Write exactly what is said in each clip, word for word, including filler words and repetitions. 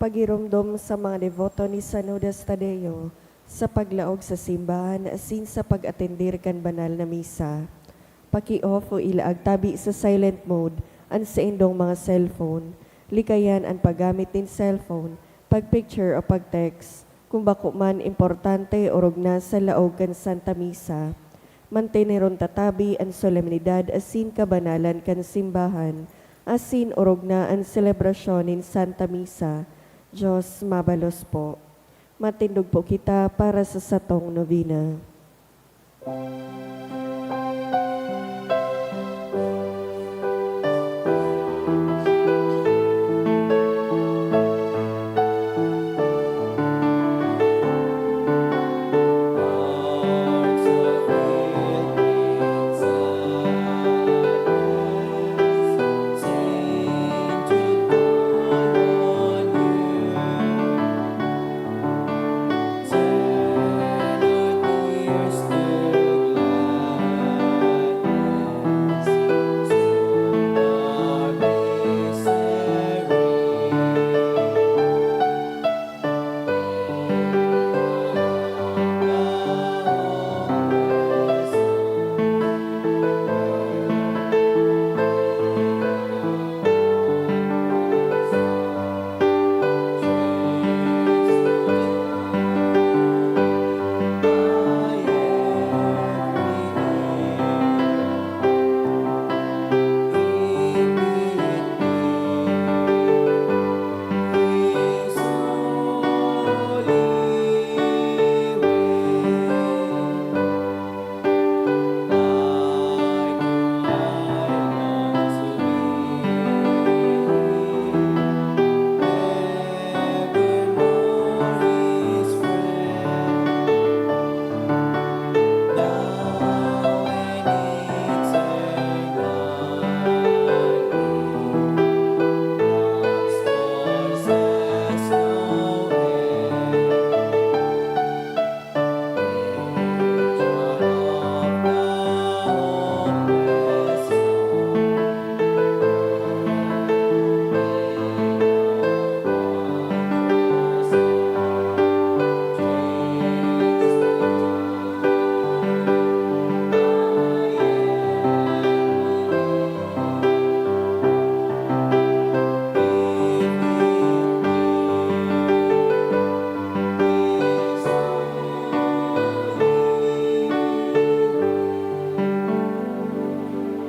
Pagiromdom sa mga deboto ni San Judas Tadeo sa paglaog sa simbahan asin sa pag-atender kan banal na misa. Paki-off o ilaag tabi sa silent mode an saindong mga cellphone. Likayan an paggamit nin cellphone, pag-picture o pag-text, kung bako man importante orog na sa laog kan Santa Misa. Manteneron ta tabi an solemnidad asin kabanalan kan simbahan, asin orog na an selebrasyon nin Santa Misa. Diyos mabalos po. Matindog po kita para sa satong nobena.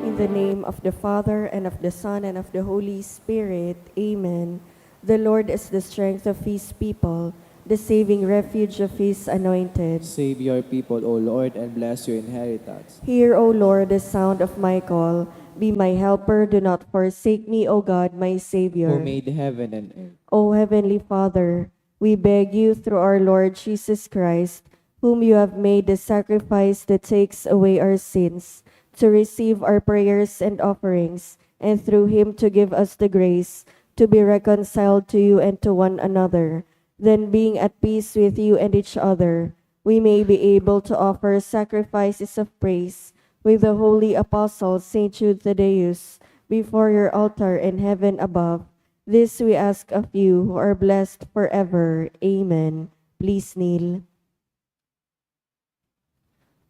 In the name of the Father, and of the Son, and of the Holy Spirit. Amen. The Lord is the strength of his people, the saving refuge of his anointed. Save your people, O Lord, and bless your inheritance. Hear, O Lord, the sound of my call. Be my helper, do not forsake me, O God, my Savior. Who made heaven and earth. O Heavenly Father, we beg you through our Lord Jesus Christ, whom you have made the sacrifice that takes away our sins, to receive our prayers and offerings, and through him to give us the grace to be reconciled to you and to one another. Then, being at peace with you and each other, we may be able to offer sacrifices of praise with the holy apostle Saint Jude Thaddeus before your altar in heaven above. This we ask of you, who are blessed forever. Amen. Please kneel.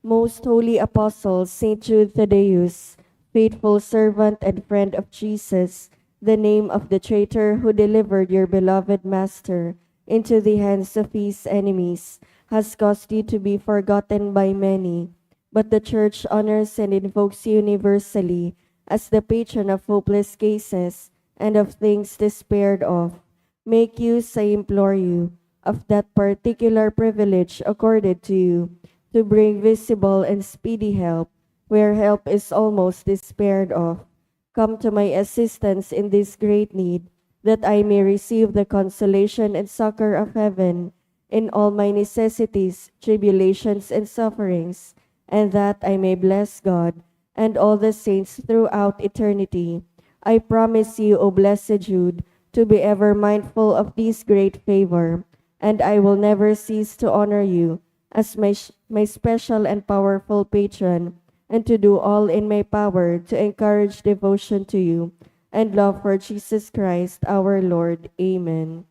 Most Holy Apostle Saint Jude Thaddeus, faithful servant and friend of Jesus, the name of the traitor who delivered your beloved Master into the hands of his enemies, has caused you to be forgotten by many. But the Church honors and invokes you universally as the patron of hopeless cases and of things despaired of. Make use, I implore you, of that particular privilege accorded to you, to bring visible and speedy help where help is almost despaired of. Come to my assistance in this great need, that I may receive the consolation and succor of heaven in all my necessities, tribulations, and sufferings, and that I may bless God and all the saints throughout eternity. I promise you, O blessed Jude, to be ever mindful of this great favor, and I will never cease to honor you as my, sh- my special and powerful patron, and to do all in my power to encourage devotion to you and love for Jesus Christ our Lord. Amen.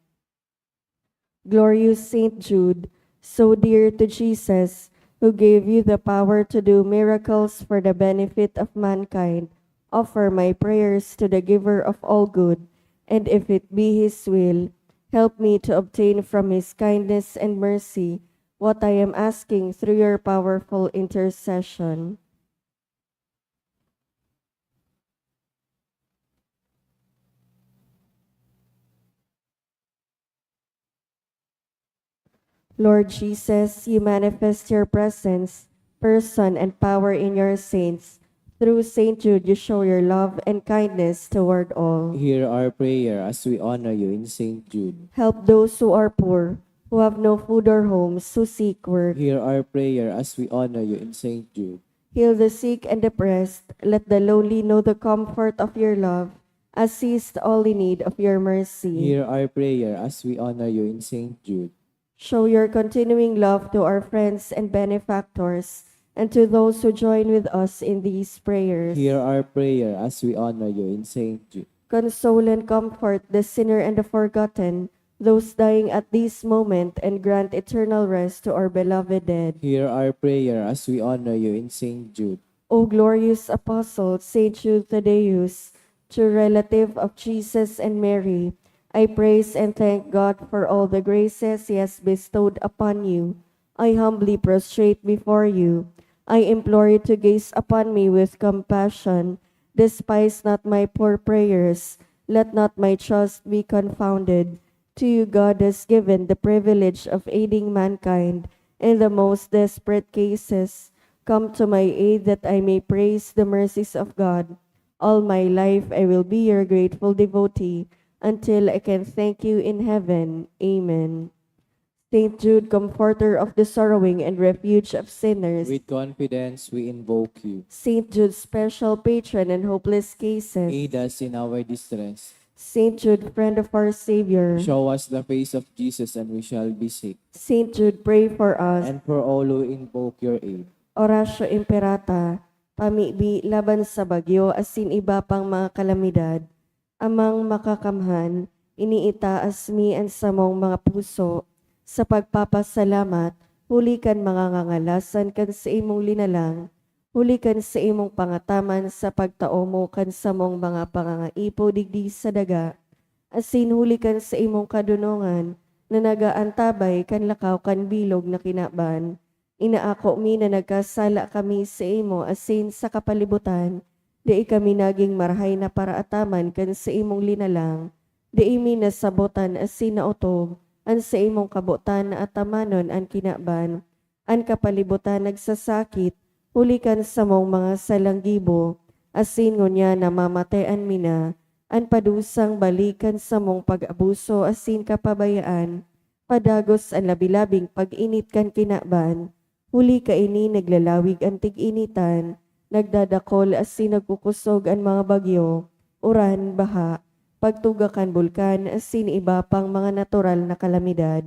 Glorious Saint Jude, so dear to Jesus, who gave you the power to do miracles for the benefit of mankind, offer my prayers to the Giver of all good, and if it be His will, help me to obtain from His kindness and mercy what I am asking through your powerful intercession. Lord Jesus, you manifest your presence, person, and power in your saints. Through Saint Jude, you show your love and kindness toward all. Hear our prayer as we honor you in Saint Jude. Help those who are poor, who have no food or homes, who seek work. Hear our prayer as we honor you in Saint Jude. Heal the sick and depressed. Let the lonely know the comfort of your love. Assist all in need of your mercy. Hear our prayer as we honor you in Saint Jude. Show your continuing love to our friends and benefactors, and to those who join with us in these prayers. Hear our prayer as we honor you in Saint Jude. Console and comfort the sinner and the forgotten, those dying at this moment, and grant eternal rest to our beloved dead. Hear our prayer as we honor you in Saint Jude. O glorious Apostle, Saint Jude Thaddeus, true relative of Jesus and Mary, I praise and thank God for all the graces He has bestowed upon you. I humbly prostrate before you. I implore you to gaze upon me with compassion. Despise not my poor prayers. Let not my trust be confounded. To you God has given the privilege of aiding mankind in the most desperate cases. Come to my aid that I may praise the mercies of God. All my life I will be your grateful devotee until I can thank you in heaven. Amen. Saint Jude, comforter of the sorrowing and refuge of sinners. With confidence we invoke you. Saint Jude, special patron in hopeless cases. Aid us in our distress. Saint Jude, friend of our Savior. Show us the face of Jesus and we shall be saved. Saint Jude, pray for us. And for all who invoke your aid. Oratio Imperata, pamibi laban sa bagyo asin iba pang mga kalamidad. Amang Makakamhan, iniitaas mi an samong mga puso sa pagpapasalamat huli kan mga ngangalasan kan saimong linalang, huli kan saimong pangataman sa pagtao mo kan samong mga pangangaipo digdi sa daga, asin huli kan saimong kadonongan na nag-aantabay kan lakaw kan bilog na kinaban. Inaako mi na nagkasala kami saimo asin sa kapalibutan, dai kami nagin marahay na paraataman kan saimong linalang, dai mi nasabotan asin naotob an saimong kabotan na atamanon an kinaban. An kapalibutan nagsasakit huli kan samong mga salang gibo, asin ngunyan namamatean mi na an padusang balik kan samong pag-abuso asin kapabayaan, padagos an labi-labing pag-init kan kinaban. Huli kaini naglalawig an tig-initan, nagdadakol asin nagkukusog an mga bagyo, uran, baha, pagtuga kan bulkan asin iba pang mga natural na kalamidad.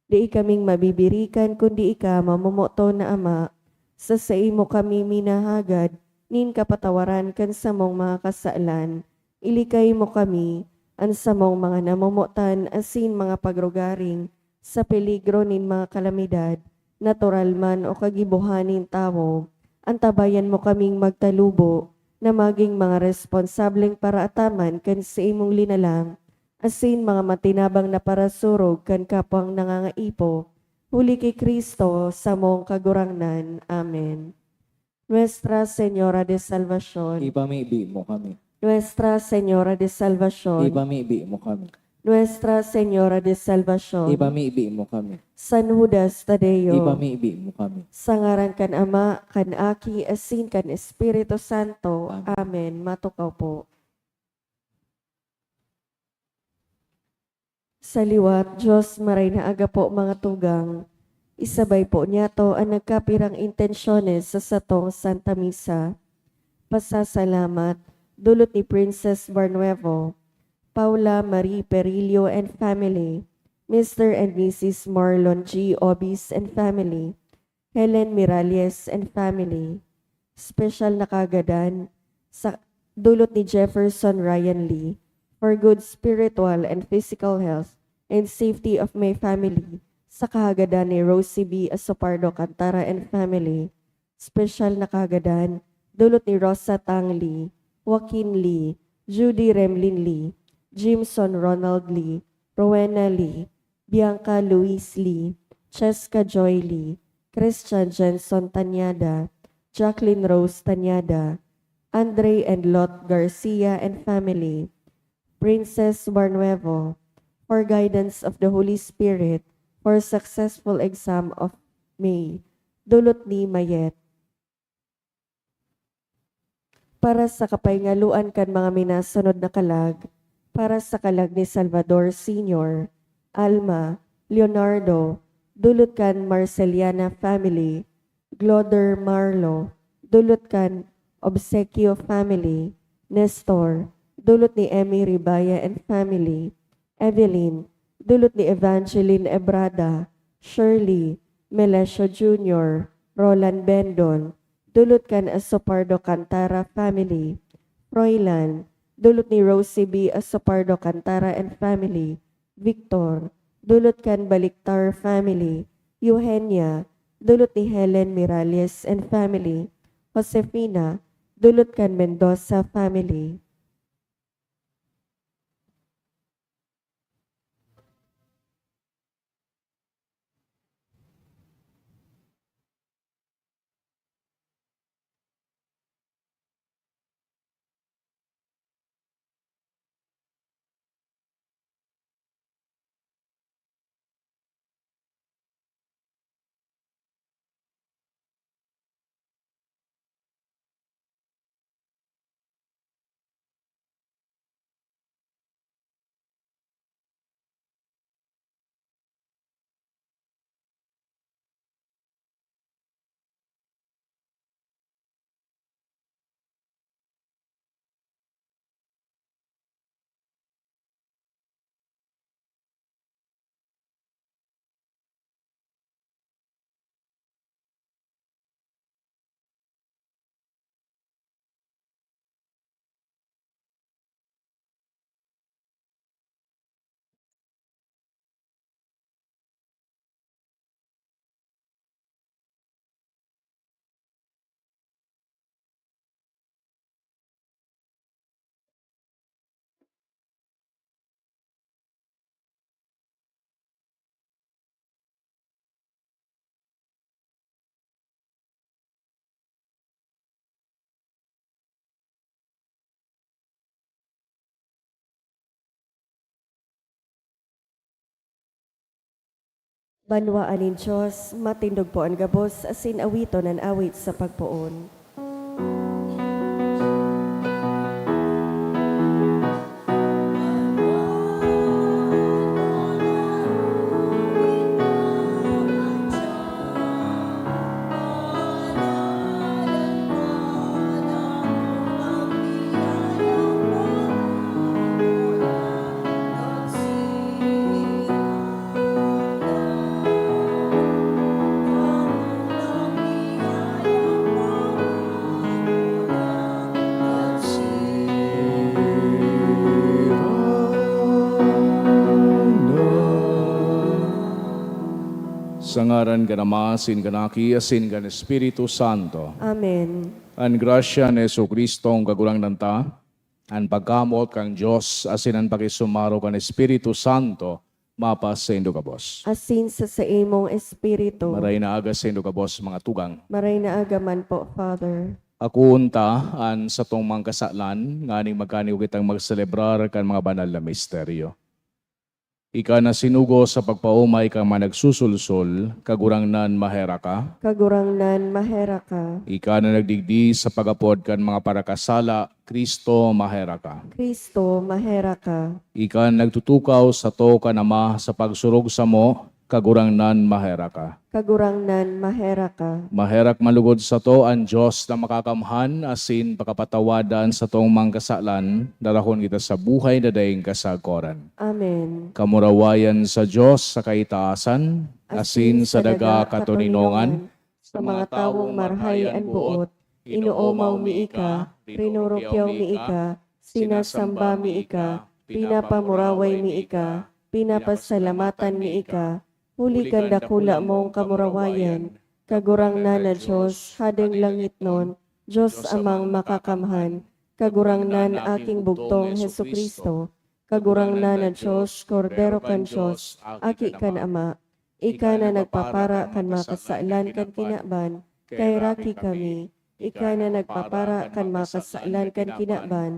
Dai kaming mabibirikan kundi ika, mamomoton na Ama. Sa saimo kami minahagad nin kapatawaran kan samong mga kasalan. Ilikay mo kami, an samong mga namomotan asin mga pagrugaring, sa peligro nin mga kalamidad, natural man o kagibohan nin tawo. Antabayan mo kaming magtalubo na magin mga responsableng paraataman kan saimong linalang, asin mga matinabang na parasurog kan kapwang nangangaipo, huli ki Cristo, samong Kagurangnan. Amen. Nuestra Señora de Salvacion. Ipamibi mo kami. Nuestra Señora de Salvacion. Ipamibi mo kami. Nuestra Señora de Salvacion. Ipamibi mo kami. San Judas Tadeo. Ipamibi mo kami. Sa ngaran kan Ama, kan Aki, asin kan Espiritu Santo. Amen. Amen. Matukaw po. Sa liwat, Dios, maray na aga po, mga tugang. Isabay po niyato an nagkapirang intensyones sa satong Santa Misa. Pasasalamat, dulot ni Princess Barnuevo, Paula Marie Perillo and family, Mister and Missus Marlon G. Obis and family, Helen Miralles and family. Special na kagadan sa dulot ni Jefferson Ryan Lee for good spiritual and physical health and safety of my family, sa kahagadan ni Rosie B Asopardo Cantara and family. Special na kahagadan, dulot ni Rosa Tang Lee, Joaquin Lee, Judy Remlin Lee, Jimson Ronald Lee, Rowena Lee, Bianca Louise Lee, Cheska Joy Lee, Christian Jenson Tanyada, Jacqueline Rose Tanyada, Andre and Lot Garcia and family, Princess Barnuevo, for guidance of the Holy Spirit for successful exam of May. Dulot ni Mayet. Para sa kapahingaluan kan mga minasunod na kalag, para sa kalag ni Salvador Senior, Alma, Leonardo, dulot kan Marceliana family, Gloder Marlo, dulot kan Obsequio family, Nestor, dulot ni Emmy Ribaya and family, Evelyn, dulot ni Evangeline Ebrada, Shirley, Melesio Junior, Roland Bendon, dulot kan Asopardo Cantara family, Froilan, dulot ni Rosie B Asopardo Cantara and family, Victor, dulot kan Baliktar family, Eugenia, dulot ni Helen Miralles and family, Josefina, dulot kan Mendoza family. Banwaan nin Dios, matindog po an gabos, asin awiton an awit sa pagpoon. Sa ngaran kan Ama, asin kan Aki, asin kan Espiritu Santo. Amen. An grasya ni Jesu-Cristo, an Kagurangnan ta, an pagkamoot kan Dios, asin an pakisumaro kan Espiritu Santo, mapasaindo gabos. Asin sa saimong espiritu. Maray na aga saindo gabos, mga tugang. Maray na aga man po, Father. Akoon ta an satong mga kasalan, nganing magkaniyo kitang magselebrar kan mga banal na misteryo. Ika na sinugo sa pagpaomay kan mga nagsusulsol, Kagurangnan, maherak ka. Kagurangnan, maherak ka. Ika na nagdigdi sa pag-apod kan mga parakasala, Cristo, maherak ka. Cristo, maherak ka. Ika na nagtutukaw sato kan Ama sa pagsurog samo, Kagurangnan, maherak ka. Kagurangnan, maherak ka. Maherak man lugod sato an Dios na makakamhan asin pakapatawada an satong mga kasalan, darahon kita sa buhay na daing kasagkoran. Amen. Kamurawayan sa Dios sa kaitaasan, asin sa daga katoninongan, sa mga tawong marahay an boot, inoomaw mi ika, rinurukyaw mi ika, sinasamba mi ika, pinapamuraway mi ika, pinapasalamatan mi ika, huli kan dakula mong kamurawayan, Kagurangnan na Dios, Hadeng langitnon, Dios Amang Makakamhan, Kagurangnan na aking bugtong Jesu-Cristo, Kagurangnan na Dios, Kordero kan Dios, Aki kan Ama. Ika na nagpapara kan mga kasalan kan kinaban, kaheraki kami. Ika na nagpapara kan mga kasalan kan kinaban,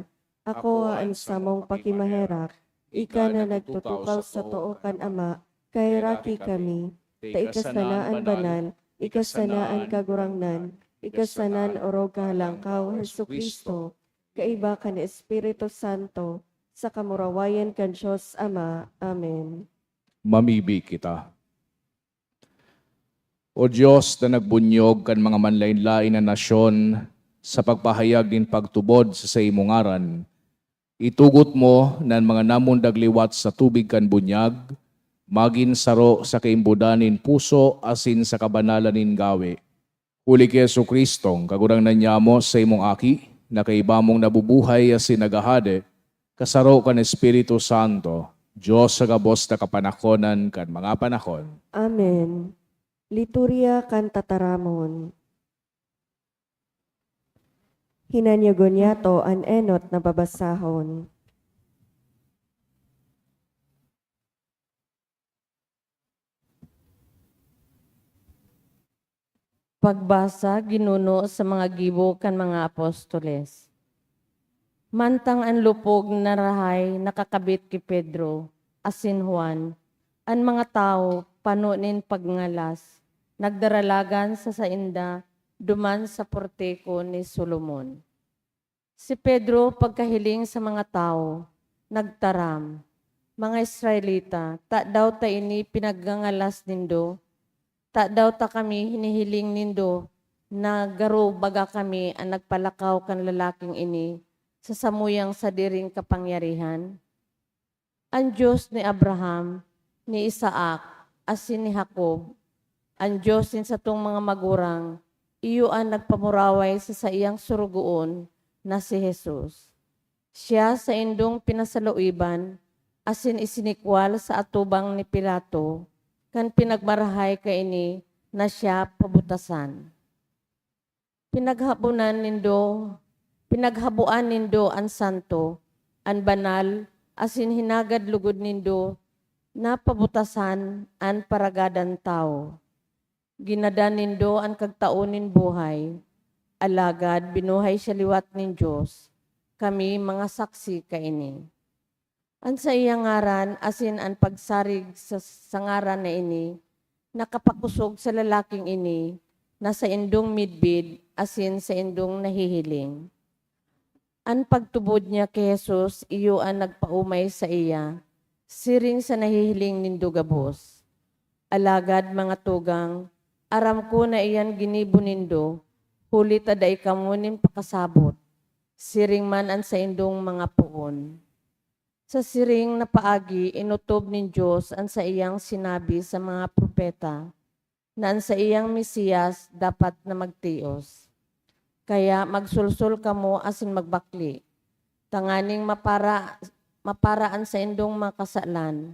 akoa an samong pakimaherak. Ika na nagtutukaw sa too kan Ama, kaheraki kami. Ta ika sana an banal, ika sana an kagurangnan, ika sana an orog kahalangkaw, Jesu-Cristo, kaiba kan Espiritu Santo, sa kamurawayan kan Dios Ama. Amen. Mamibi kita. O Dios na nagbunyog kan mga manlaen-laen na nasyon sa pagpahayag nin pagtubod sa saimong ngaran, itugot mo na an mga namundag liwat sa tubig kan bunyag magin saro sa kaimbodan nin puso asin sa kabanalan nin gawe. Huli ki Jesu-Cristong Kagurangnan nyamo, saimong Aki, na kaiba mong nabubuhay asin naghahade, kasaro kan Espiritu Santo, Dios sa gabos na kapanakonan kan mga panahon. Amen. Liturya kan Tataramon. Hinanyogon niyato an enot na babasahon. Pagbasa, ginuno sa mga gibo kan mga apostoles. Mantang an lupog na rahay nakakabit ki Pedro asin Juan, an mga tawo, pano nin pagngalas, nagdaralagan sa sainda duman sa portiko ni Solomon. Si Pedro, pagkahiling sa mga tawo, nagtaram, "Mga Israelita, tadaw ta ini pinagngangalas nindo? Tadaw ta kami hinihiling nindo na garo baga kami an nagpalakaw kan lalaking ini sa samuyang sadiring kapangyarihan? An Dios ni Abraham, ni Isaac, asin ni Jacob, an Dios nin satong mga magurang, iyo an nagpamuraway sa saiyang sorogoon na si Jesus. Siya saindong pinasaloiban asin isinikwal sa atubang ni Pilato kan pinagmarahay kaini na siya pabutasan. Pinaghabonan nindo, pinaghaboan nindo an santo, an banal, asin hinagad logod nindo na pabutasan an paragadan tawo. Ginadan nindo an kagtao nin buhay, alagad binuhay siya liwat nin Dios. Kami mga saksi kaini." An saiyang ngaran asin an pagsarig sa, sa ngaran na ini nakapakosog sa lalaking ini na saindong midbid asin saindong nahihiling. An pagtubod niya ki Jesus iyo an nagpaomay saiya, siring sa nahihiling nindo gabos. Alagad, mga tugang, aram ko na iyan ginibo nindo, huli ta dai kamo nin pakasabot, siring man an saindong mga poon. Sa siring na paagi, inotob nin Dios an saiyang sinabi sa mga propeta, na an saiyang Mesiyas dapat na magtios. Kaya magsolsol kamo asin magbakle, tanganing mapara, mapara an saindong mga kasalan,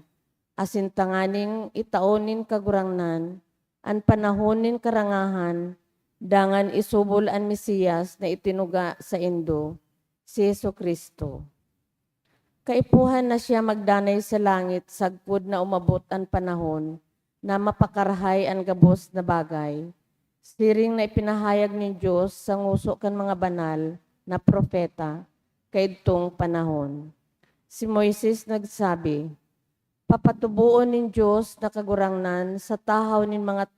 asin tanganing itao nin Kagurangnan an panahon nin karangahan, dangan isubol an Mesiyas na itinuga saindo, si Jesu-Cristo. Kaipuhan na siya magdanay sa langit sagkod na umabot an panahon na mapakarahay an gabos na bagay, siring na ipinahayag nin Dios sa ngoso kan mga banal na propeta kaidtong panahon. Si Moises nagsabi, "Papatuboon nin Dios na Kagurangnan sa tahaw nin mga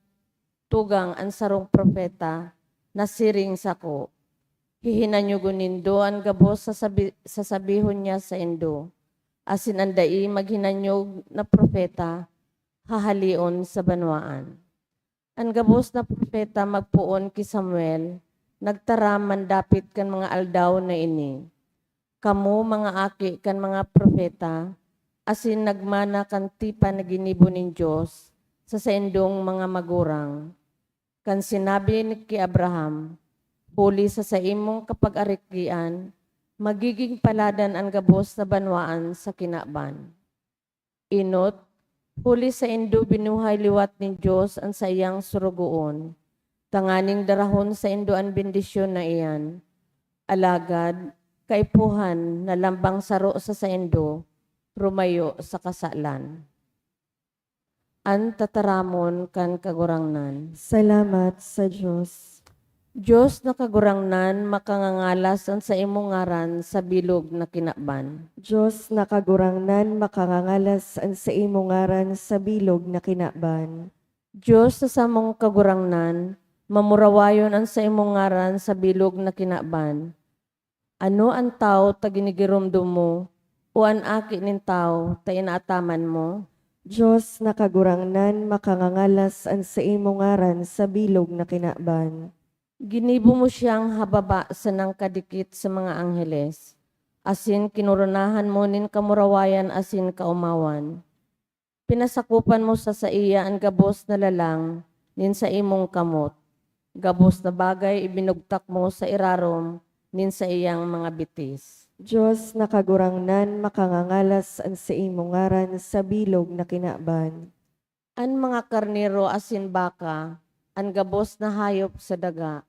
tugang an sarong propeta na siring sako. Hihinanyogon nindo an gabos sasabi-, sasabihon niya saindo, asin an dai maghinanyog na propeta hahaleon sa banwaan." An gabos na propeta magpoon ki Samuel nagtaram man dapit kan mga aldaw na ini. Kamo mga aki kan mga propeta, asin nagmana kan tipan na ginibo nin Dios sa saindong mga magurang, kan sinabi ni ki Abraham, "Huli sa saimong kapag-arikian, magiging paladan an gabos na banwaan sa kinaban." Enot, huli saindo binuhay liwat nin Dios an saiyang sorogoon, tanganing darahon saindo an bendisyon na iyan. Alagad, kaipuhan na lambang saro sa saindo, rumayo sa kasalan. An tataramon kan Kagurangnan. Salamat sa Dios. Dios na Kagurangnan, makangangalas an saimong ngaran sa bilog na kinaban. Dios na Kagurangnan, makangangalas an saimong ngaran sa bilog na kinaban. Dios na samong Kagurangnan, mamurawayon an saimong ngaran sa bilog na kinaban. Ano an tawo ta ginigiromdom mo, o an aki nin tawo ta inaataman mo? Dios na Kagurangnan, makangangalas an saimong ngaran sa bilog na kinaban. Ginibo mo siyang hababa sanang kadikit sa mga angheles, asin kinoronahan mo nin kamurawayan asin kaomawan. Pinasakopan mo sa saiya an gabos na lalang nin saimong kamot. Gabos na bagay ibinugtak mo sa irarom nin saiyang mga bitis. Dios na Kagurangnan, makangangalas an saimong ngaran sa bilog na kinaban. An mga karnero asin baka, an gabos na hayop sa daga,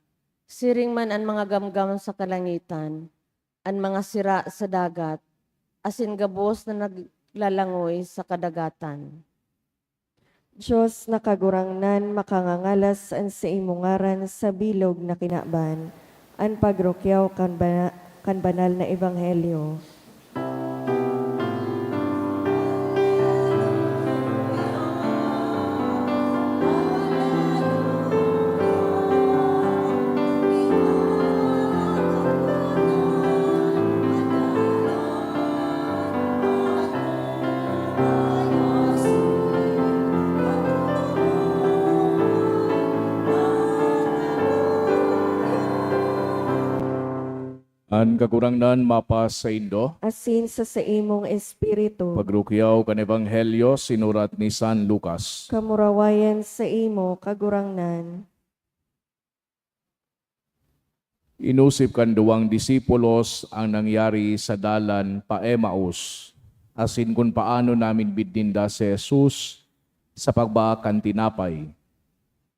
siring man an mga gamgam sa kalangitan, an mga sira sa dagat, asin gabos na naglalangoy sa kadagatan. Dios na Kagurangnan, makangangalas an saimong ngaran sa bilog na kinaban, an pagrukyaw kan bana-, kan banal na ebanghelyo. An Kagurangnan mapasaindo. Asin sa saimong espiritu. Pagrukyaw kan Ebanghelyo sinurat ni San Lucas. Kamurawayan saimo, Kagurangnan. Inosip kan duwang disipulos an nangyari sa dalan pa Emaus, asin kun paano namidbid ninda si Jesus sa pagbaa kan tinapay.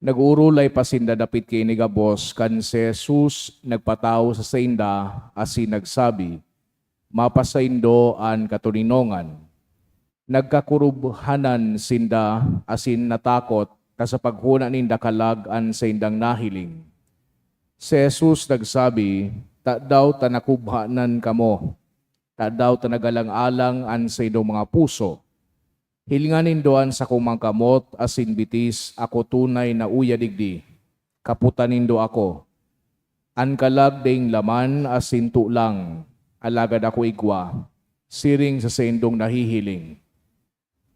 Nag-oorolay pa sinda dapit kaini gabos kan si Jesus nagpatawo sa sainda asin nagsabi, "Mapasaindo an katoninongan." Nagkakurubhanan sinda asin natakot ta sa paghona ninda kalag an saindang nahiling. Si Jesus nagsabi, "Tadaw ta nakubhanan kamo? Tadaw ta nagalang-alang an saindong mga puso? Hilinga nindo an sakong mga kamot asin bitis, ako tunay na uya digdi. Kaputan nindo ako. An kalag daing laman asin tulang, alagad ako igwa, siring sa saindong nahihiling."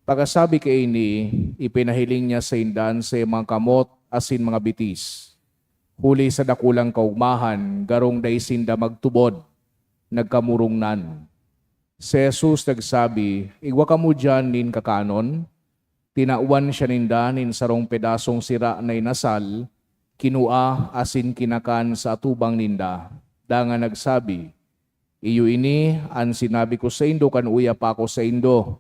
Pagkasabi kaini, ipinahiling niya sainda an saiyang mga kamot asin mga bitis. Huli sa dakulang kaogmahan, garong dai sinda magtubod, nagkamurungnan. Si Jesus nagsabi, "Igwa kamo diyan nin kakanon." Tinawan siya ninda nin sarong pedasong sira na inasal, kinua asin kinakan sa atubang ninda. Dangan nagsabi, "Iyo ini an sinabi ko saindo kan uya pa ako saindo,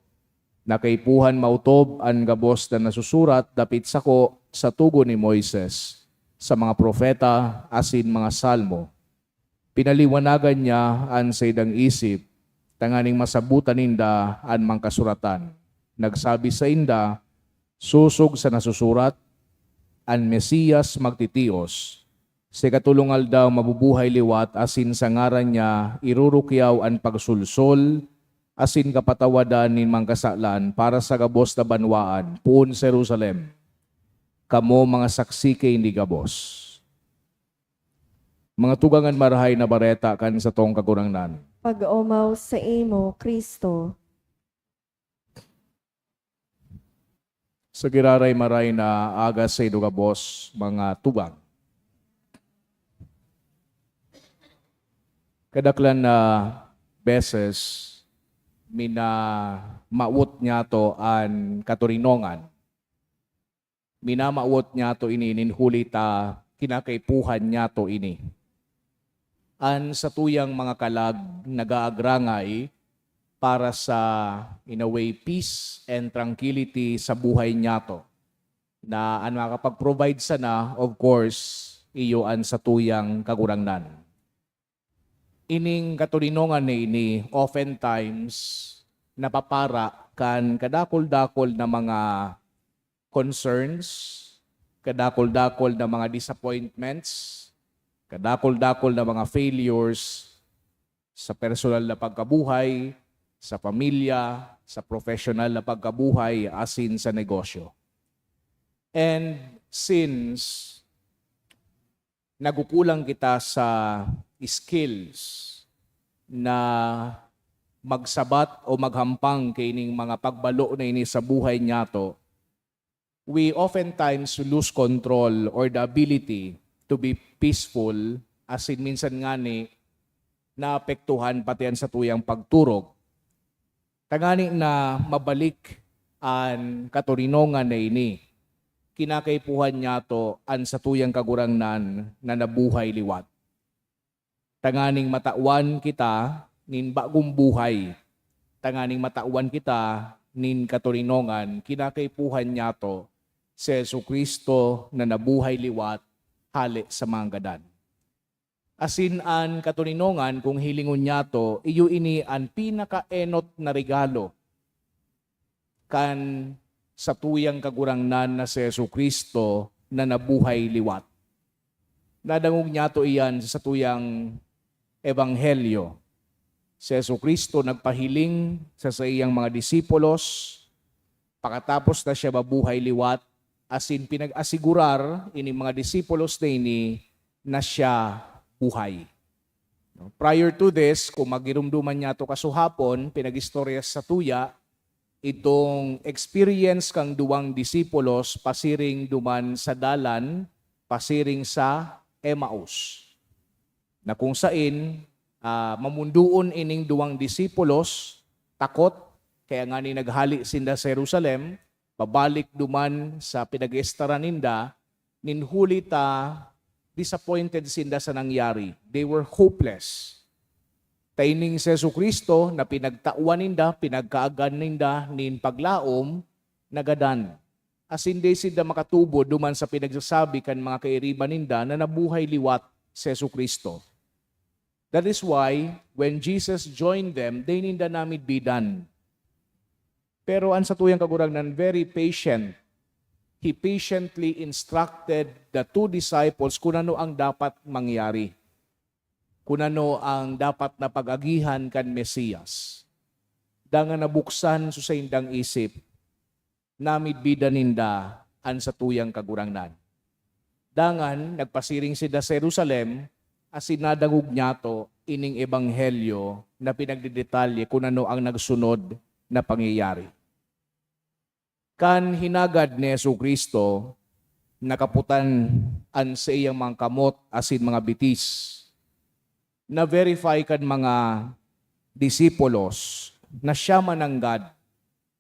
na kaipuhan maotob an gabos na nasusurat dapit sako sa togon ni Moises, sa mga propeta asin mga salmo." Pinaliwanagan niya an saindang isip, tanganing masabotan ninda an mga kasuratan. Nagsabi sainda, "Sosog sa nasusurat, an Mesias magtitios. Sa ikatolong aldaw mabubuhay liwat asin sa ngaran niya irurukyaw an pagsolsol asin kapatawadan nin mga kasalan para sa gabos na banwaan poon sa Jerusalem. Kamo mga saksi kaini gabos." Mga tugang, an Marahay na Bareta kan satong Kagurangnan. Pag-omaw saimo, Cristo. Sa giraray-maray na aga saindo gabos, mga tugang. Kadaklan na beses, minamawot niyato an katoninongan. Minamawot niyato ini nin huli ta kinakaipuhan niyato ini. An satuyang mga kalag nag-aagrangay para sa, in a way, peace and tranquility sa buhay niyato, na an makapag-provide sana, of course, iyo an satuyang Kagurangnan. Ining katoninongan na ini, oftentimes, napapara kan kadakul-dakul na mga concerns, kadakul-dakul na mga disappointments, kadakul-dakul na mga failures sa personal na pagkabuhay, sa pamilya, sa professional na pagkabuhay, asin sa negosyo. And since nagukulang kita sa skills na magsabat o maghampang kaining mga pagbalo na ini sa buhay niyato, we oftentimes lose control or the ability to be peaceful, asin minsan ngani naapektuhan pati an satuyang pagturog. Tangani na mabalik an katoninongan na ini, kinakaipuhan niyato an satuyang Kagurangnan na nabuhay liwat. Tanganing matawan kita nin bagong buhay, tanganing matawan kita nin katoninongan, kinakaipuhan niyato si Jesu-Cristo na nabuhay liwat hale sa mga gadan. Asin an katoninongan, kung hilingon niyato, iyo ini an pinakaenot na regalo kan satuyang Kagurangnan na si Jesu-Cristo na nabuhay liwat. Nadangog niyato iyan sa satuyang ebanghelyo. Si Jesu-Cristo nagpahiling sa saiyang mga disipulos, pakatapos na siya mabuhay liwat, asin pinag-asigurar ining mga disipulos na ini na siya buhay. No? Prior to this, kung magirumduman niyato kasuhapon, pinag-istorya satuya itong experience kan duwang disipulos pasiring duman sa dalan, pasiring sa Emmaus, na kung sain, ah, mamundoon ining duwang disipulos, takot, kaya ngani naghale sinda sa Jerusalem, pabalik duman sa pinag-eestaran ninda, nin huli ta disappointed sinda sa nangyari. They were hopeless. Ta ining si Jesu-Cristo na pinagtawan ninda, pinagkaagan ninda nin paglaom, nagadan. Asin dai sinda makatubo duman sa pinagsasabi kan mga kairiba ninda na nabuhay liwat si Jesu-Cristo. That is why, when Jesus joined them, dai ninda namidbidan. Pero an satuyang Kagurangnan, very patient. He patiently instructed the two disciples kung ano ang dapat mangyari, kung ano ang dapat na pag-agihan kan Mesiyas. Dangan nabuksan sa saindang isip, namidbidan ninda an satuyang Kagurangnan. Dangan nagpasiring sinda sa Jerusalem, asin nadangog niyato ining ebanghelyo na pinagdedetalye kun ano ang nagsunod na pangyayari. Kan hinagad ni Jesu-Cristo, nakaputan an saiyang mga kamot asin mga bitis. Na-verify kan mga disipulos na siya man nanggad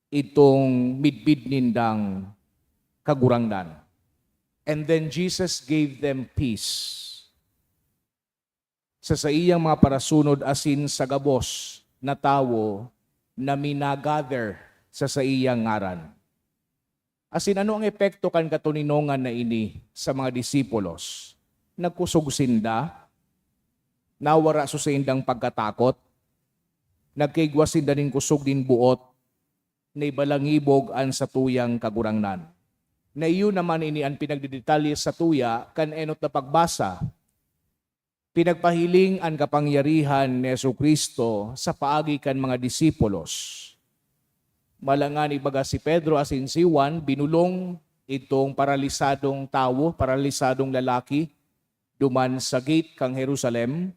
itong midbid nindang Kagurangnan. And then Jesus gave them peace. Sa saiyang mga parasunod asin sa gabos na tawo na mina-gather sa saiyang ngaran. Asin ano ang epekto kan katoninongan na ini sa mga disipulos? Nagkusog sinda, nawara so saindang pagkatakot, nagkaigwa sinda nin kusog nin boot, naibalangibog an satuyang Kagurangnan. Na iyo naman ini an pinagdedetalye satuya kan enot na pagbasa. Pinagpahiling an kapangyarihan ni Jesu-Cristo sa paagi kan mga disipulos. Malangan ibaga si Pedro asin si Juan, binulong itong paralisadong tawo, paralisadong lalaki, duman sa gate kan Jerusalem,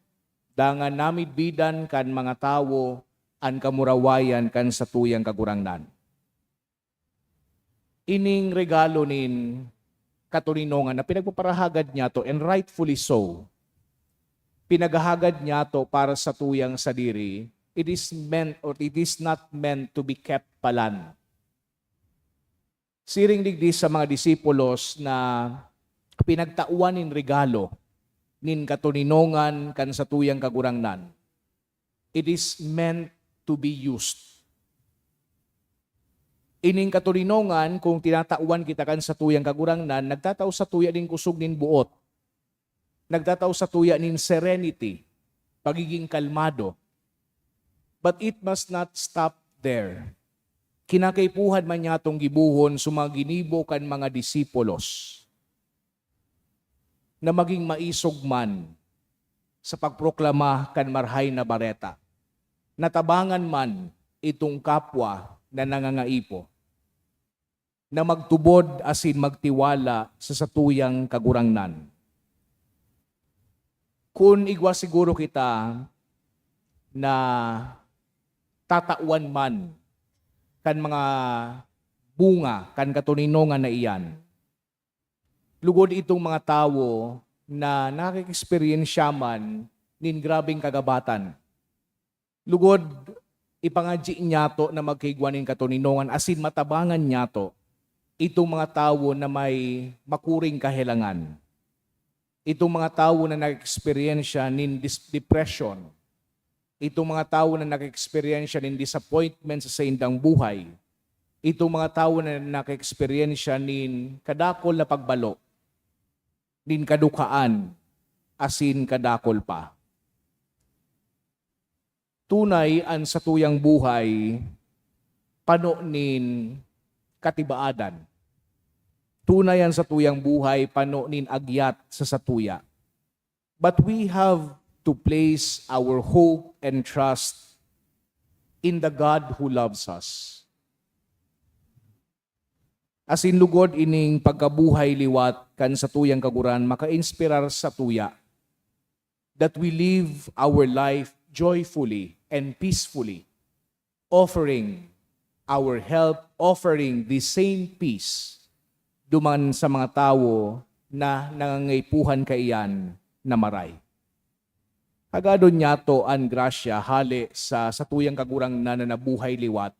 dangan namidbidan kan mga tawo an kamurawayan kan satuyang Kagurangnan. Ining regalo nin katoninongan na pinagpaparahagad niyato, and rightfully so, pinaghahagad niyato para sa tuyang sadiri, it is meant or it is not meant to be kept palan. Siring digdi sa mga disipulos na pinagtawan nin regalo nin katoninongan kan satuyang Kagurangnan, it is meant to be used. Ining katoninongan, kung tinatawan kita kan satuyang Kagurangnan, nagtatao satuya nin kusog nin boot. Nagtatao satuya nin serenity, pagiging kalmado. But it must not stop there. Kinakaipuhan man niyatong gibohon sa mga ginibo kan mga disipulos na maging maisog man sa pagproklama kan Marahay na Bareta, natabangan man itong kapwa na nangangaipo, na magtubod asin magtiwala sa satuyang Kagurangnan. Kun igwa siguro kita na tatawan man kan mga bunga kan katoninongan na iyan, lugod itong mga tawo na nakakieksperyensya man nin grabeng kagabatan. Lugod, ipangadyi niyato na magkaigwa nin katoninongan asin matabangan niyato itong mga tawo na may makuring kahelangan. Itong mga tawo na nag-eksperyensya nin dis-, depression. Itong mga tawo na nag-eksperyensya nin disappointment sa saindang buhay. Itong mga tawo na nag-eksperyensya nin kadakol na pagbalo, nin kadukaan, asin kadakol pa. Tunay, an satuyang buhay pano nin katibaadan. Tunay, an satuyang buhay pano nin agyat sa satuya. But we have to place our hope and trust in the God who loves us. Asin lugod ining pagkabuhay liwat kan satuyang Kagurangnan makainspirar satuya that we live our life joyfully and peacefully, offering our help, offering the same peace duman sa mga tawo na nangangaipuhan kaiyan na maray. Hagadon niyato an grasya hale sa satuyang Kagurangnan na nabuhay liwat,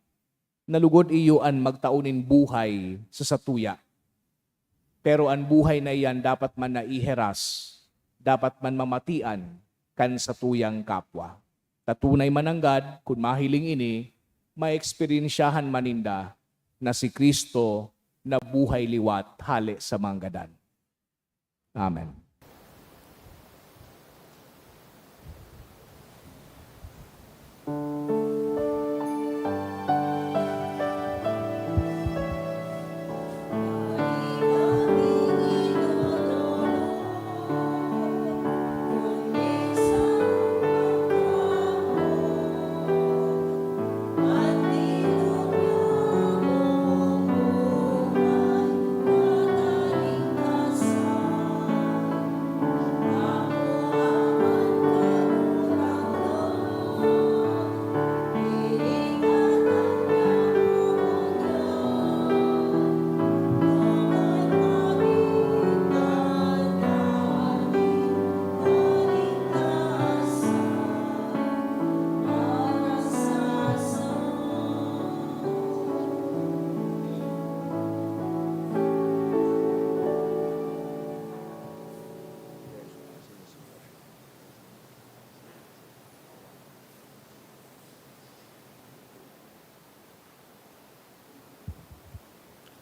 na lugod iyo an magtao nin buhay sa satuya. Pero an buhay na iyan dapat man naiheras, dapat man mamatian kan satuyang kapwa. Ta tunay man nanggad, kun mahiling ini, maeksperyensyahan man ninda na si Cristo nabuhay liwat hale sa mga gadan. Amen.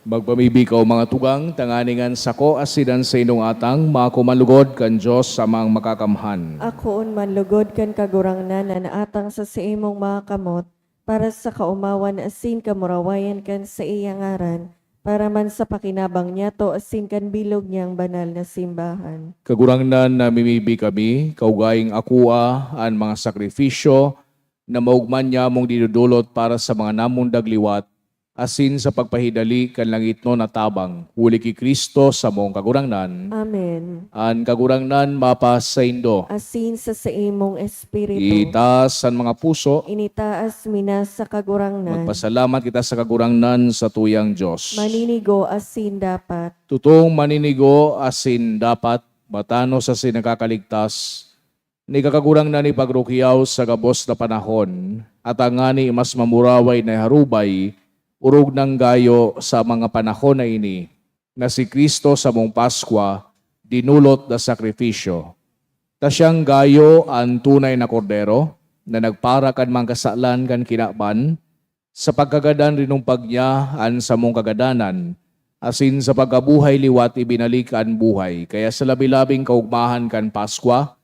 Magpamibi kaw, mga tugang, tanganing an sako asin an saindong atang maako man lugod kan Dios Amang Makakamhan. Akoon man lugod kan Kagurangnan an atang sa saimong mga kamot, para sa kaomawan asin kamurawayan kan saiyang ngaran, para man sa pakinabang niyato asin kan bilog niyang banal na simbahan. Kagurangnan, namimibi kami, kaugaing akoa an mga sakrifisyo na maogma niyamong dinodolot para sa mga namundag liwat, asin sa pagpahidali kan langitnon na tabang, huli ki Cristo samong Kagurangnan. Amen. An Kagurangnan mapasaindo. Asin sa saimong espiritu. Itaas an mga puso. Initaas mi na sa Kagurangnan. Magpasalamat kita sa Kagurangnan, satuyang Dios. Maninigo asin dapat. Totoong maninigo asin dapat, matanos asin nakakaligtas, na ika, Kagurangnan, ipagrukyaw sa gabos na panahon, at tangani mas mamuraway na iharubay, orog nang gayo sa mga panahon na ini, na si Cristo samong Paskwa, dinulot na sakrifisyo. Ta siyang gayo an tunay na Kordero, na nagpara kan mga kasalan kan kinaban, sa pagkagadan rinumpag niya an samong kagadanan, asin sa pagkabuhay liwat ibinalik an buhay. Kaya sa labi-labing kaogmahan kan Paskwa,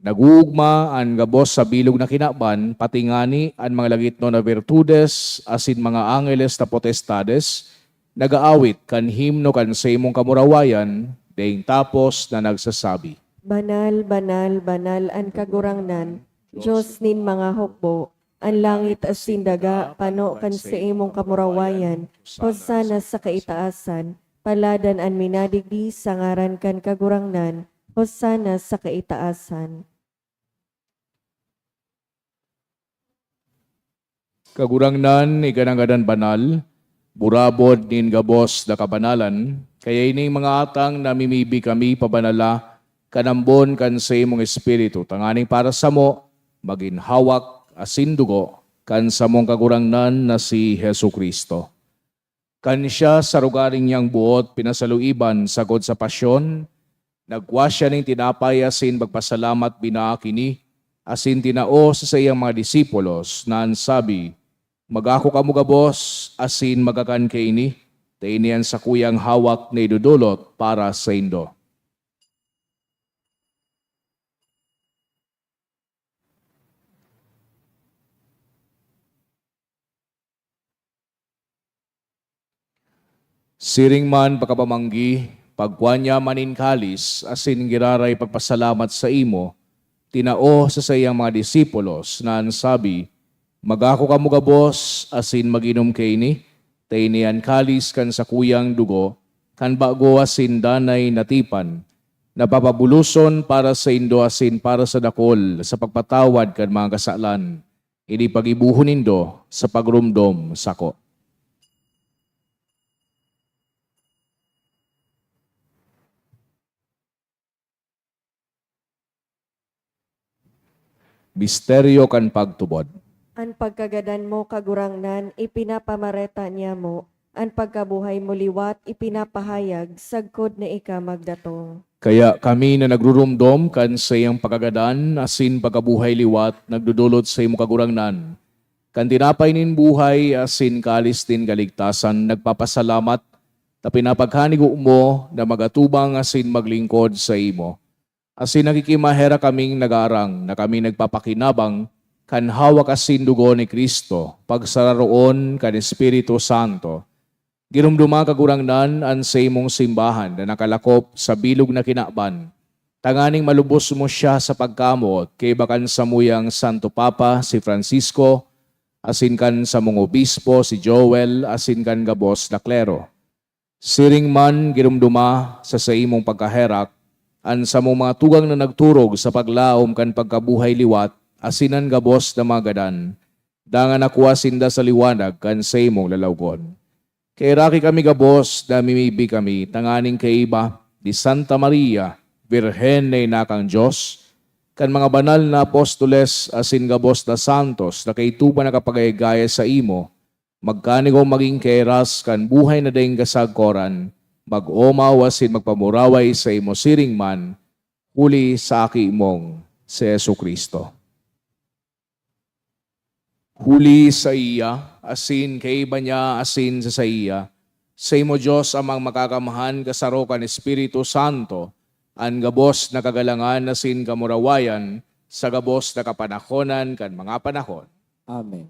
nag-oogma an gabos sa bilog na kinaban, pati ngani an mga lagitnon na birtudes asin mga angeles na potestades, nag-aawit kan himno kan saimong kamurawayan, daing tapos na nagsasabi, "Banal, banal, banal an Kagurangnan, Dios nin mga hukbo, an langit asin daga pano kan saimong kamurawayan, Hosana sa kaitaasan, paladan an minadigdi sa ngaran kan Kagurangnan, Hosana sa kaitaasan." Kagurangnan, ika na ngadan banal, burabod nin gabos na kabanalan, kaya ining mga atang namimibi kami pabanala kan ambon kan saimong Espiritu, tanganing para samo, magin hawak asin dugo kan samong Kagurangnan na si Jesu-Cristo. Kan siya sa rogaring niyang boot pinasaluiban sagkod sa pasyon, nagkua siya nin tinapay asin pagpasalamat binaak ini, asin tinao sa saiyang mga disipulos, na an sabi, "Magako kamo gabos asin magakan kaini, ta ini an sakuyang hawak na idodolot para saindo." Siring man pakapamanggi, pagkua niya man nin kalis asin giraray pagpasalamat saimo, tinao sa saiyang mga disipulos na an sabi, "Magako kamo gabos asin mag-inom kaini, ta ini an kalis kan sakuyang dugo kan bago asin danay na tipan, na papabuloson para saindo asin para sa dakul sa pagpatawad kan mga kasalan. Ini paggibohon nindo sa pagromdom sako." Misteryo kan pagtubod. An pagkagadan mo, Kagurangnan, ipinapamareta niamo, an pagkabuhay mo liwat ipinapahayag sagkod na ika magdatong. Kaya kami na nagruromdom kan saiyang pagkagadan asin pagkabuhay liwat nagdodolot saimo, Kagurangnan, kan tinapay nin buhay asin kalis nin kaligtasan, nagpapasalamat ta pinapagkanigo mo na magatubang asin maglingkod saimo. Asin nakikimaherak kaming nagaarang na kami nagpapakinabang kan hawak asin dugo ni Cristo, pagsararoon kan Espiritu Santo. Giromdoma, Kagurangnan, an saimong simbahan na nakalakop sa bilog na kinaban, tanganing malubos mo siya sa pagkamoot kaiba kan samuyang Santo Papa, si Francisco, asin kan samong obispo, si Joel, asin kan gabos na klero. Siring man, giromdoma sa saimong pagkaherak an samong mga tugang na nagturog sa paglaom kan pagkabuhay liwat asin an gabos na mga gadan, dangan nakua sinda sa liwanag kan saimong lalawgon. Kaheraki kami gabos, namimibi kami tanganing kaiba ni Santa Maria, Birhen na ina kan Dios, kan mga banal na apostoles asin gabos na santos na kaituban na kapagayagaya saimo, magkanigo magin kaheras kan buhay na daing kasagkoran, mag-omaw asin magpamuraway saimo siring man, huli sa Aki mong si Jesu-Cristo. Huli saiya, asin kaiba niya, asin sa saiya, saimo, Dios Amang Makakamhan, kasaro kan Espiritu Santo, an gabos na kagalangan asin kamurawayan sa gabos na kapanahonan kan mga panahon. Amen.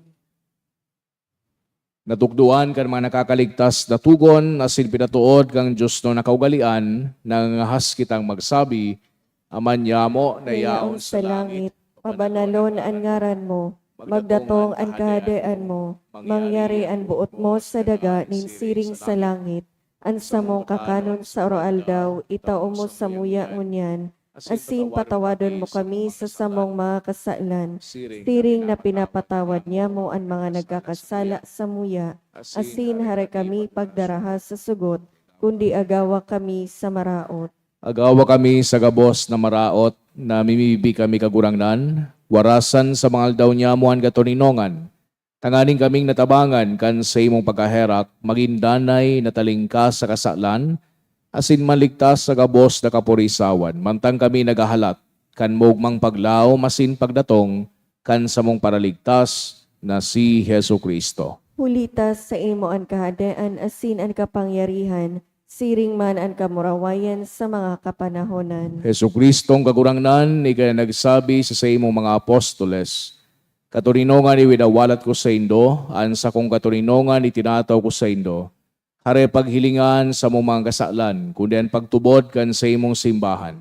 Natukdoan kan mga nakakaligtas na togon asin pinatood kan diosnon na kaugalean, nangangahas kitang magsabi, Ama niamo na yaon sa langit, pabanalon an ngaran mo, magdatong an Kahadean mo, mangyari an boot mo sa daga nin siring sa langit. An samong kakanon sa aroaldaw, itao mo samuya ngunyan, asin patawadon mo kami sa samong mga kasalan, siring na pinapatawad niamo an mga nagkakasala samuya, asin hare kami pagdaraha sa sugot, kundi agawa kami sa maraot. Agawa kami sa gabos na maraot, namimibi kami, Kagurangnan, warasan sa mga aldaw niamo an katoninongan, tanganing kaming natabangan kan saimong pagkaherak, magin danay na talingkas sa kasalan, asin maligtas sa gabos na kaporisawan, mantang kami naghahalat kan maogmang paglaom asin pagdatong kan samong Paraligtas na si Jesu-Cristo. Huli ta saimo an kahadean asin an kapangyarihan, siring man an kamurawayan sa mga kapanahonan. Jesu-Cristong Kagurangnan, ika na nagsabi sa saimong mga apostoles, "Katoninongan iwinawalat ko saindo, an sakong katoninongan itinataw ko saindo." Hare paghilingan samong mga kasalan, kundi an pagtubod kan saimong simbahan.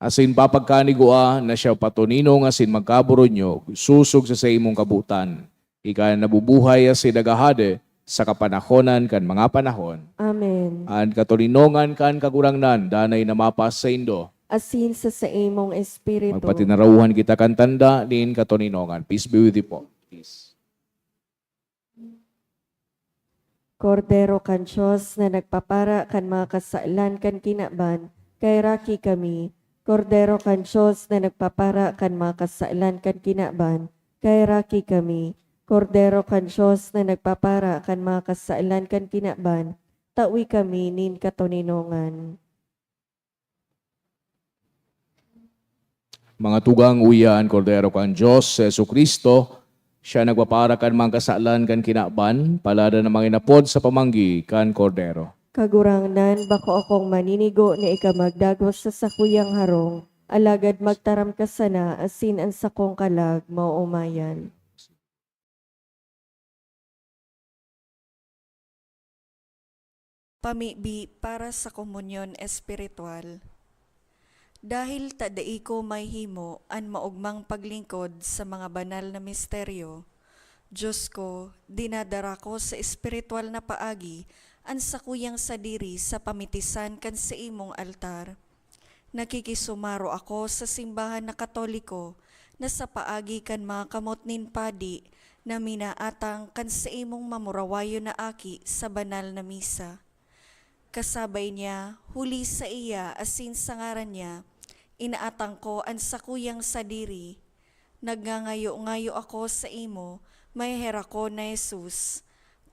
Asin papagkanigua na siya patoninong asin magkaboronyog, sosog sa saimong kabotan. Ika an nabubuhay asin naghahade sa kapanahonan kan mga panahon. Amen. An katoninongan kan Kagurangnan danay na mapasaindo. Asin sa saimong espiritu. Magpatinarawan kita kan tanda nin katoninongan. Peace be with you po. Peace. Kordero kan Dios na nagpapara kan mga kasalan kan kinaban, kaheraki kami. Kordero kan Dios na nagpapara kan mga kasalan kan kinaban, kaheraki kami. Kordero kan Dios na nagpapara kan mga kasalan kan kinaban, tawi kami nin katoninongan. Mga tugang, uya an Kordero kan Dios, si Jesu-Cristo. Siya nagpapara kan mga kasalan kan kinaban, palada na manginapod sa pamanggi kan Kordero. Kagurangnan, bako akong maninigo na ika magdagos sa sakuyang harong, alagad magtaram ka sana asin an sakong kalag maoomayan. Pamibi para sa komunyon espiritual. Dahil ta dai ko mahihimo an maogmang paglingkod sa mga banal na misteryo, Dios ko, dinadara ko sa espiritual na paagi an sakuyang sadiri sa pamitisan kan saimong altar. Nakikisumaro ako sa simbahan na Katoliko na sa paagi kan mga kamot nin padi na minaatang kan saimong mamurawayon na aki sa banal na misa. Kasabay niya, huli saiya asin sa ngaran niya, inaatang ko an sakuyang sadiri. Nagngangayo-ngayo ako saimo, maheherakon na Jesus,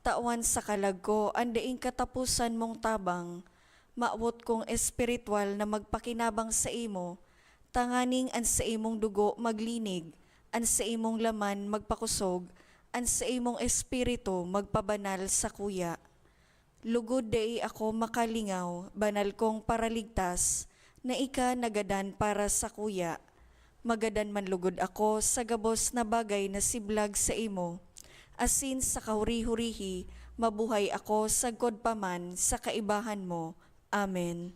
tawan sa kalag ko an daing kataposan mong tabang. Mawot kong espiritual na magpakinabang saimo, tanganing an saimong dugo maglinig, an saimong laman magpakosog, an saimong espiritu magpabanal sakuya. Lugod dai ako makalingaw, banal kong Paraligtas, na ika nagadan para sakuya. Magadan man lugod ako sa gabos na bagay na siblag saimo, asin sa kahuri-hurihi mabuhay ako sagkod pa man sa kaibahan mo. Amen.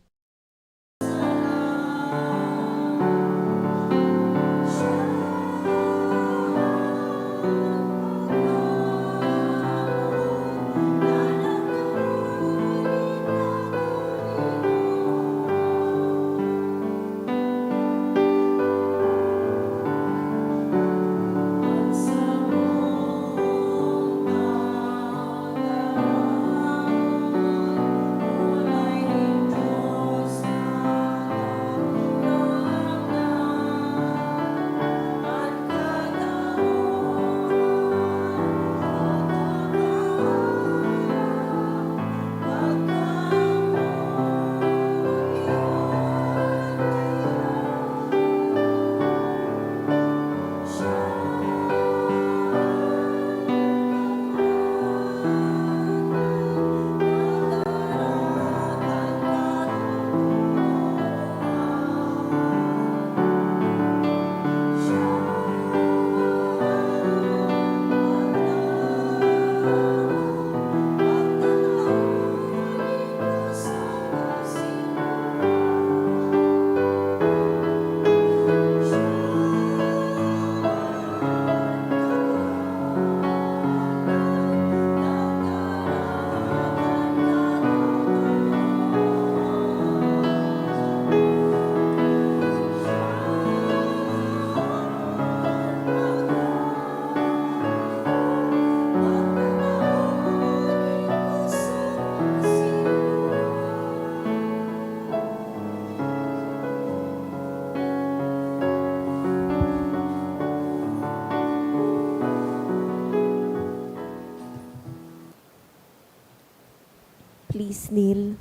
Please kneel.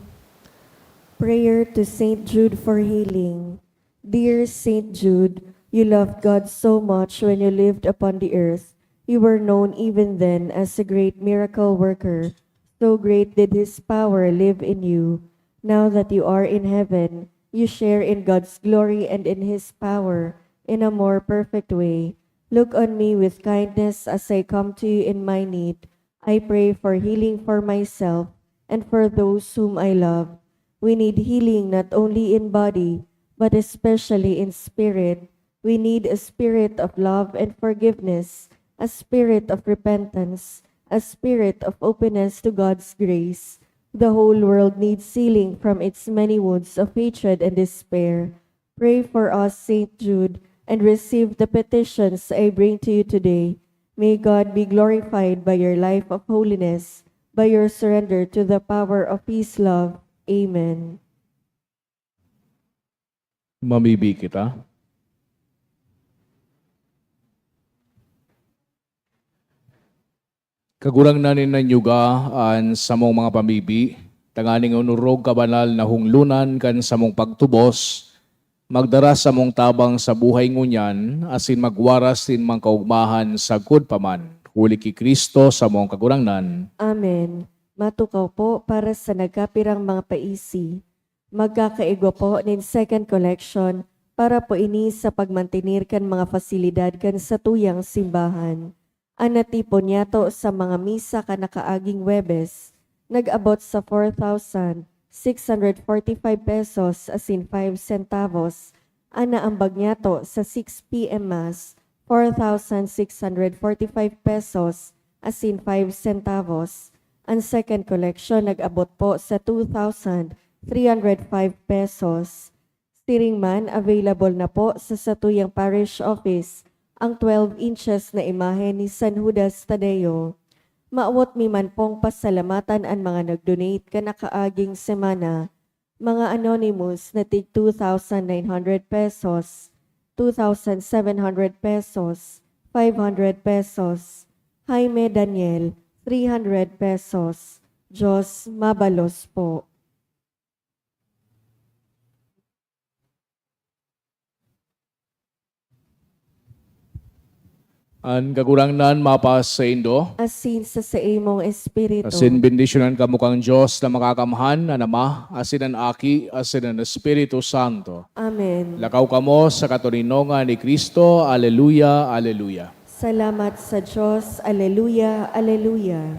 Prayer to Saint Jude for healing. Dear Saint Jude, You loved God so much when you lived upon the earth. You were known even then as a great miracle worker. So great did His power live in you. Now that you are in heaven, you share in God's glory and in His power in a more perfect way. Look on me with kindness as I come to you in my need. I pray for healing for myself and for those whom I love. We need healing not only in body, but especially in spirit. We need a spirit of love and forgiveness, a spirit of repentance, a spirit of openness to God's grace. The whole world needs healing from its many wounds of hatred and despair. Pray for us, Saint Jude, and receive the petitions I bring to you today. May God be glorified by your life of holiness, by your surrender to the power of His love. Amen. Mamibi kita. Kagurangnan, inanyuga an samong mga pamibi, tanganing an orog kabanal na hunglonan kan samong pagtubos, magdara samong tabang sa buhay ngunyan, asin magwaras nin mga kaogmahan sagkod pa man, huli ki Cristo samong Kagurangnan. Amen. Matukaw po para sa nagkapirang mga paisi. Magkakaigwa po nin second collection para po ini sa pagmantener kan mga fasilidad kan satuyang simbahan. An natipon niyato sa mga misa kan nakaaging Huwebes nag-abot sa four thousand six hundred forty-five pesos asin five centavos. An naambag niyato sa six P M Mass, four thousand six hundred forty-five pesos asin five centavos. An second collection nag-abot po sa two thousand three hundred five pesos. Siring man, available na po sa satuyang parish office ang twelve inches na imahe ni San Judas Tadeo. Mawot mi man pong pasalamatan an mga nag-donate kan nakaaging semana. Mga anonymous na tig two thousand nine hundred pesos, two thousand seven hundred pesos, five hundred pesos. Jaime Daniel, three hundred pesos. Diyos mabalos po. An Kagurangnan mapasaindo. Asin sa saimong espiritu. Asin bendisyonan kamo kan Dios na Makakamhan, an Ama, asin an Aki, asin an Espiritu Santo. Amen. Lakaw kamo sa katoninongan ni Cristo. Aleluya, aleluya. Salamat sa Dios. Aleluya, aleluya.